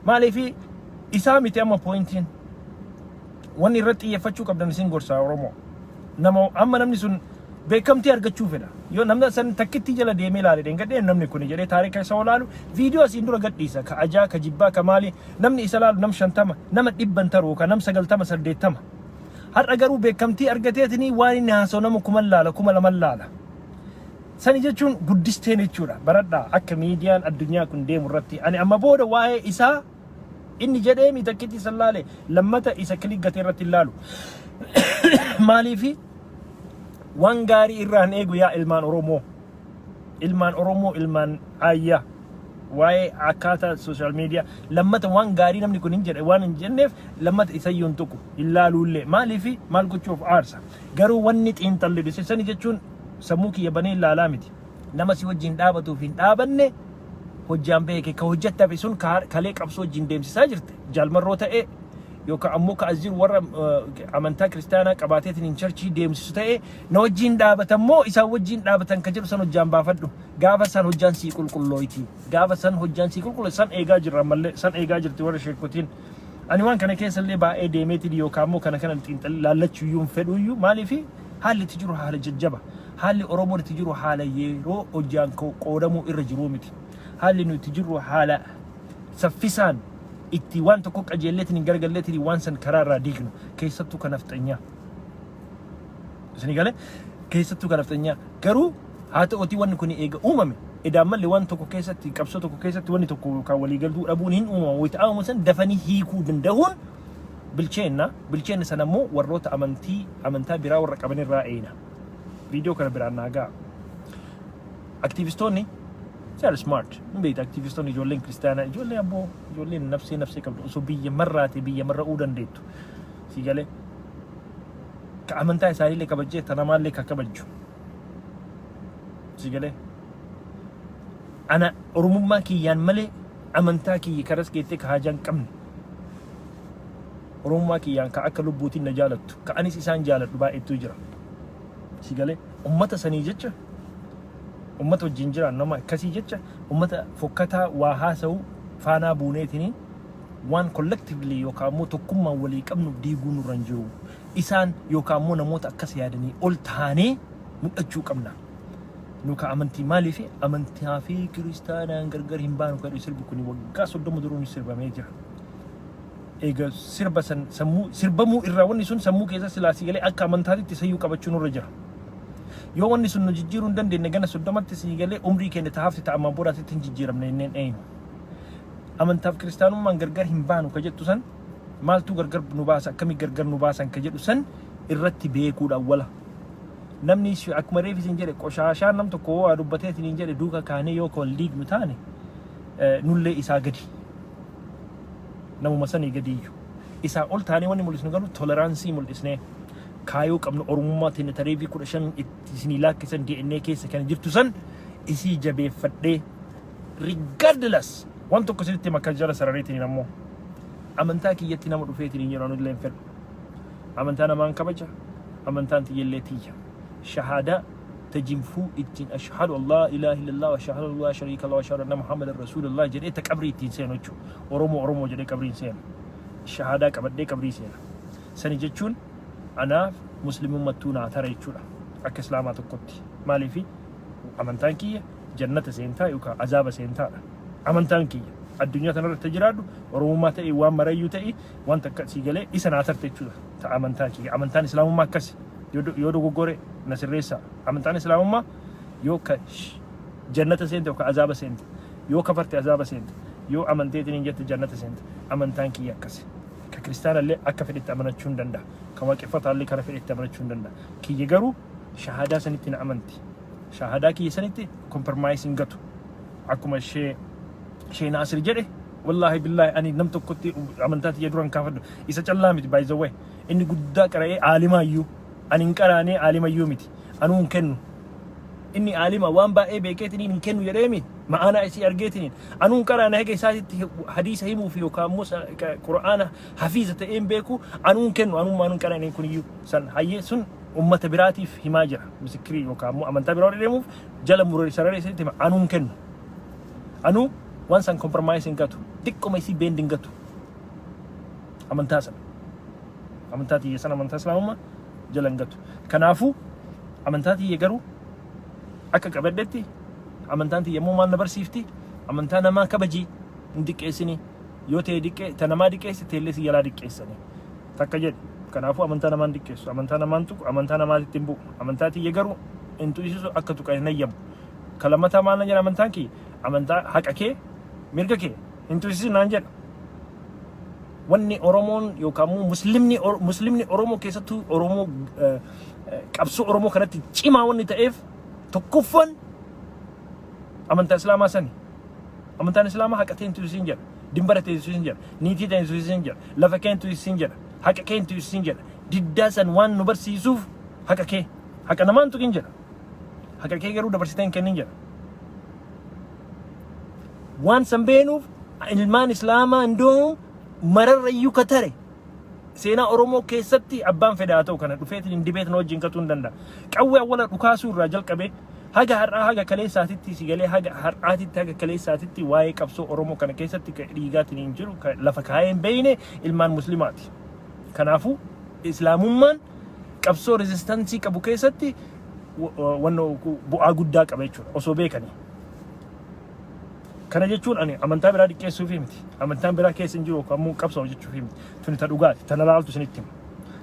Maaliifi isaa miti amma pointiin. Wanni irratti xiyyeeffachuu qabdan isin gorsaa Oromoo. Nama amma namni sun beekamtii argachuu fedha. Yoo namni san takkitti jala deemee ilaale, dheengadhee namni kun jedhee taarika isa olaalu, viidiyoo asiin dura gadhiisa, ka ajaa, ka jibbaa, ka maali, namni isa laalu nam 50, nama 100 taruu, ka nam 90, 80. Har'a garuu beekamtii argateetini waan inni haasa'u nama kuman laala, 2000 laala. Sani jechuun guddisteen jechuudha. Baradhaa akka miidiyaan addunyaa kun deemu irratti. Ani amma booda waa'ee isaa inni jedhee mi takkitti isa laale lammata isa click gatee irratti hin laalu. Maaliifi waan gaarii irraa hin eegu yaa ilmaan Oromoo. Ilmaan Oromoo, ilmaan ayyaa. Waa'ee akkaataa social media lammata waan gaarii namni kun hin jedhe waan hin jenneef lammata isayyuu hin tuqu, hin laaluullee. Maaliifi maal gochuuf aarsa? Garuu wanni xiinxalli dhise sani jechuun sammuu kiyya banee ilaalaa miti. Nama si wajjin dhaabatuuf hin dhaabanne hojjaan beeke, ka hojjettafe sun kalee qabsoo wajjin deemsisaa jirte jaalmarroo ta'ee yookaan ammoo ka as jiru warra amantaa kiristaanaa qabaateetiin hin churchii deemsisu ta'ee na wajjin dhaabatan moo isaan wajjin dhaabatan ka jedhu san hojjaan baafadhu. Gaafa san hojjaan sii qulqullooyti. Gaafa san hojjaan sii qulqulloo san eegaa jirra, ammallee san eegaa jirti warra sheekotiin. Ani waan kana keessa illee baay'ee deemeetiin yookaan ammoo kana kana xiinxalli laallachuu iyyuu hin fedhu iyyuu. Maaliifi haalli itti jiru haala jajjaba. Haalli Oromoon itti jiru haala yeroo hojjaan qoodamuu irra jiruu miti. Haalli nuti jirru haala saffisaan itti waan tokko qajeelleetiin hin garagalleetiin waan san karaa irraa diignu, keessattuu kan nafxanyaa. Isinii galee? Keessattuu kan nafxanyaa. Garuu haa ta'uutii wanni kun eega uumame edaan mallee waan tokko keessatti, qabsoo tokko keessatti, wanni tokko yookaan waliigaltuu dhabuun hin uumamu. Wayita uumamu san dafanii hiikuu danda'uun bilcheenna. Bilcheenna sana immoo warroota amantii amantaa biraa warra qaban irraa eena. Viidiyoo kana biraan naa ga'a. Aktiivistoonni they are smart. Hin beekta, aktiivistoonni ijoolleen kiristaanaa, ijoollee abboo, ijoolleen nafsee nafsee qabdu osoo biyya marraate biyya marra'uu dandeettu. Si galee? Ka amantaa isaaniillee kabajjee ta namaallee ka kabajju. Si galee? Ana Oromummaa kiyyaan malee amantaa kiyya karas geettee ka haajaa hin qabne. Oromummaa kiyyaan ka akka lubbuutiin na jaalattu, ka anis isaan jaaladhu baay'eetu jira. Si galee? Ummata sanii jecha, ummata wajjin jiran nama akkasii jecha, ummata fokkataa waa haasa'u faanaa buuneetiniin waan collectively yookaan immoo tokkummaan walii qabnu diiguu nurra hin jiru. Isaan yookaan immoo namoota akkas yaadanii ol taanee mul'achuu qabna. Nu ka amantii maaliif amantaa fi kiristaanaan gargar hin baanu kan sirbi kun waggaa 30 duruun sirbamee jira. Eega sirba san sammuu sirbamuu irraa wanni sun sammuu keessa silaa si galee akka amantaatitti sayyuu qabachuu nurra jira. Yoo wanni sun nu jijjiiruu hin dandeenye, gana 30tti si galee umrii keenya tahaafti ta'a ammaan boodaatitti hin jijjiiramne inneen eenyu. Amantaaf kiristaanummaan gargar hin baanu ka jettu san, maaltu gargar nu baasa, akkamii gargar nu baasan ka jedhu san irratti beekuudha awwala. Namni akkuma reefi isin jedhe, qoshaashaan nam tokko waa dubbatee isin jedhe duuka kaanee yoo wal diignu taane, nullee isaa gadi. Namuma sanii gadi iyyuu. Isaa ol taanee wanni mul'isnu garuu tolerance mul'isnee kaayoo qabnu, Oromummaa teenya tareefii 15 itti isinii laakkisan, DNA keessa kan jirtu san isii jabeeffadhee, regardless. Waan tokko isinitti hima, akka jala sarareetiin ammoo amantaa kiyyatti nama dhufeetiin yeroo illee hin fedhu. Amantaa namaan kabaja, amantaan tiyyallee tiyya. Shahaadaa tajinfuu ittiin "ashhadu an laa ilaaha illallah wa ashhadu an laa shariika lahu wa ashhadu anna Muhammadan rasuulullah" jedhee ta qabrii ittiin seenu jechuudha. Oromoo Oromoo jedhee qabriin seenu. Shahaadaa qabadhee qabrii seena. Sani jechuun anaaf muslimummattuu naa tara jechuudha. Akka islaamaa tokkotti. Maaliifi amantaan kiyya jannata seentaa yookaan azaaba seentaadha. Amantaan kiyya addunyaa kanarratti jiraadhu Oromummaa ta'e, waan marayyuu ta'e, wanta akka sii galee isa naa tarte jechuudha. Ta amantaa kiyya. Amantaan islaamummaa akkasi. Yoo dogoggore na sirreessaa. Amantaan islaamummaa yoo ka jannata seente yookaan azaaba seente. Yoo kafarte azaaba seente. Yoo amanteetiin hin jette jannata seente. Amantaan kiyya akkasi. Ka kiristaanallee akka fedhetti amanachuu hin danda'a. Ka waaqeffataallee kara fedhetti amanachuu hin danda'a. Kiyya garuu shahaadaa sanitti na amanti. Shahaadaa kiyya sanitti compromise hin gatu. Akkuma ishee Naasir jedhe, wallaahi billaahi, ani nam tokkotti amantaa tiyya duran kaafadhu. Isa callaa miti, by the way. Inni guddaa qara'ee aalimaayyuu. Ani hin qaraanee, aalimayyuu miti. Anuu hin kennu. Inni aalima waan baay'ee beekeetiin hin kennu jedheemi ma'aanaa isii argeetiin. Anuu hin qaraane, haga isaatitti hadiisa himuuf yookaan immoo qura'aana hafiiza ta'een beeku. Anuu hin kennu, anuu maan hin qaraane kuniyyuu san hayyee sun ummata biraatiif himaa jira. Misikirii yookaan immoo amantaa biraa deemuuf jala muree sararee isinitti hima, anuu hin kennu. Anuu waan san compromise hin gatu, xiqqoma isii bend hin gatu. Amantaa sana, amantaa tiyya sana, amantaa islaamummaa jala hin gatu. Kanaafuu amantaa tiyya garuu akka qabadhetti, amantaan tiyya immoo maal na barsiifti? Amantaa namaa kabajii, hin diqqeessini. Yoo ta'e diqqee ta namaa diqqeesse teellee si jalaa diqqeessani takka jedhe. Kanaafuu amantaa namaan diqqeessu, amantaa namaan tuqu, amantaa namaatitti hin bu'u. Amantaa tiyya garuu hin tuqisisu, akka tuqan hin ayyamu. Kalammataa maal na jedha amantaan kiyya? Amantaa haqa kee, mirga kee hin tuqsisin naan jedha. Wanni Oromoon yookaan immoo muslimni Oromoo, keessattuu Oromoo qabsoo Oromoo kanatti cimaa wanni ta'eef tokkoffaan amantaa Islaamaa sani. Amantaan Islaamaa haqa ta'e hin tuqsisin jedha. Dimbara ta'e hin tuqsisin jedha. Niitii ta'e hin tuqsisin jedha. Lafa kee hin tuqsisin jedha. Haqa kee hin tuqsisin jedha. Diddaa san waan nu barsiisuuf haqa kee, haqa namaa hin tuqin jedha. Haqa kee garuu dabarsitee hin kennin jedha. Waan san beenuuf ilmaan Islaamaa hindoom mararrayyuu ka tare seenaa Oromoo keessatti abbaan fedha haa ta'u, kana dhufeetiin hin dibeet na wajjin katuu hin danda'a. Qawwee awwala dhukaasuu irraa jalqabee haga har'aa, haga kaleessaatitti si galee, haga har'aatitti, haga kaleessaatitti waa'ee qabsoo Oromoo kana keessatti ka dhiigaatiin hin jiru, ka lafa kaayee hin beeyne ilmaan muslimaati. Kanaafuu islaamummaan qabsoo resistance qabu keessatti wanno bu'aa guddaa qaba jechuudha osoo beekanii. Kana jechuun ani amantaa biraa diqqeessuufi miti. Amantaan biraa keessa hin jiru yookaan immoo qabsoo jechuufi miti. Tuni ta dhugaati. Tana laaltu isinitti hima.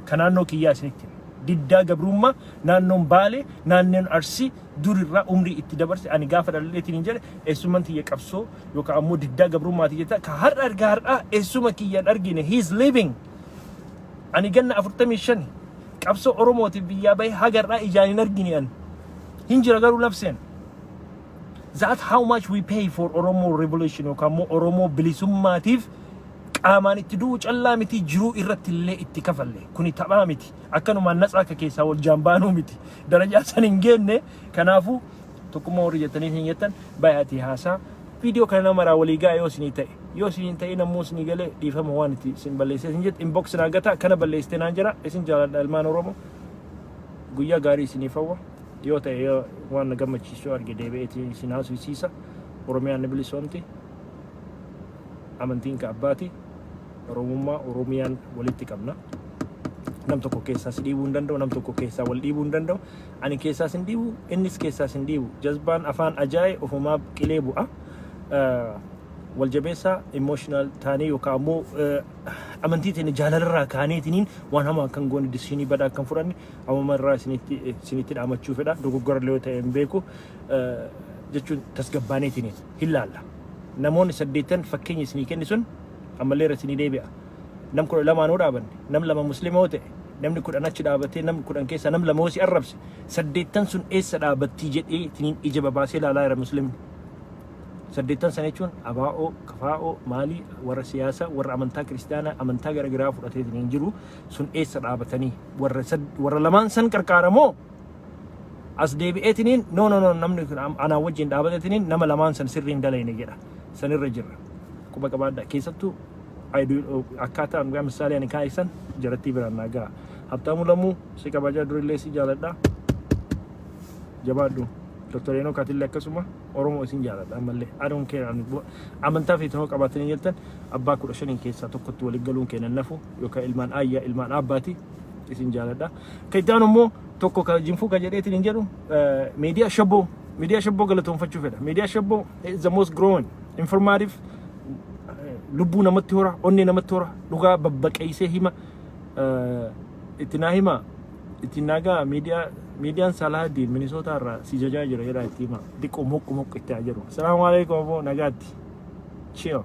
Ka naannoo kiyyaa isinitti hima. Diddaa gabrummaa naannoon Baalee, naannoon Arsii durirraa umrii itti dabarse, ani gaafa dhaladheetiin hin jedhe eessummaan tiyya qabsoo yookaan ammoo diddaa gabrummaati jetta ka har'a argaa har'aa eessuma kiyyaan argine, he is living. Ani ganna 45 qabsoo Oromootiif biyyaa bahee haga har'aa ijaan hin argine ani. Hin jira garuu nafseen. That how much we pay for Oromo revolution yookaan immoo Oromoo bilisummaatiif qaamaan itti du'u callaa miti, jiruu irratti illee itti kafalle. Kuni taphaa miti. Akkanumaan natsaa akka keessaa wal jaambaanuu miti. Darajaa san hin geenne. Kanaafuu tokkummaa warri jettanii hin jettan baay'atii haasaa. Viidiyoo kana nama maraa walii ga'a yoo isinii ta'e. Yoo isinii hin ta'in ammoo isinii galee dhiifama, waan itti isin balleessee isin jettu inbox naa gataa, kana balleessitee naan jira. Isin jaaladha, ilmaan Oromoo. Guyyaa gaarii isiniif hawwa. Yoo ta'e, yoo waan na gammachiisu yoo arge deebi'eetiin isin haasofsiisa. Oromiyaan ni bilisoomti. Amantiin ka abbaati. Oromummaa Oromiyaan walitti qabna. Nam tokko keessaa si dhiibuu hin danda'u, nam tokko keessaa wal dhiibuu hin danda'u. Ani keessaas hin dhiibu, innis keessaas hin dhiibu. Jazbaan afaan ajaa'e ofumaa qilee bu'a. Wal jabeessaa, emotional taanee yookaan ammoo amantii teenya jaalalarraa kaaneetiniin waan hamaa kan goone, decision badaa kan fudhanne ammuma irraa isinitti dhaamachuu fedha. Dogoggora illee yoo ta'e hin beeku jechuun tasgabbaaneetiniin hin laalla. Namoonni saddeettan fakkeenya isinii kenni sun ammallee irra isinii deebi'a. Nam 12n yoo dhaabanne, nam lama Muslima yoo ta'e, namni 10 achi dhaabatee, namni 10 keessaa nam lama yoo si arrabse, saddeettan sun eessa dhaabattii jedhee itiniin ija babaasee ilaalaa jira Muslimni. Saddeettan sana jechuun abaa'oo, kafaa'oo, maalii, warra siyaasaa, warra amantaa Kiristaanaa, amantaa garaagaraa fudhatee itiniin jiru sun eessa dhaabatanii warra lamaan san qarqaaramoo as deebi'eetiniin, "No, no, no, namni kun anaa wajjin dhaabateetiniin nama lamaan san sirrii hin dalayne" jedha. Sanirra jirra. Quba qabaadha. Keessattuu akkaataa misaalee ani kaa'isan jarattii biraan naa ga'a. Habtaamuu Lammuu, si kabajaa, durillee si jaaladha. Jabaadhu. Dr. Enoch, atillee akkasuma. Oromoo, isin jaaladha ammallee. Aduun kee amantaa fi tinoo qabaatanii jirtan abbaa 15n keessaa tokkotti waliin galuun kennan nafu yookaan ilmaan ayyaa, ilmaan abbaati, isin jaaladha. Kan itti aanu immoo tokko ka jinfuu ka jedheetiin hin jedhu, miidiyaa Shabboo, miidiyaa Shabboo galatoonfachuu fedha. Miidiyaa Shabboo is the most growing informative, lubbuu namatti hora, onnee namatti hora, dhugaa babbaqeessee hima. Itti naa hima, itti naa gaa. Miidiyaan Salahadiin Minisootaa irraa si jajaa jira jedhaa itti hima. Diqqoo moqqu moqqu itti haa jedhu. Salaamu alaikum, aboo, nagaatti. Chill.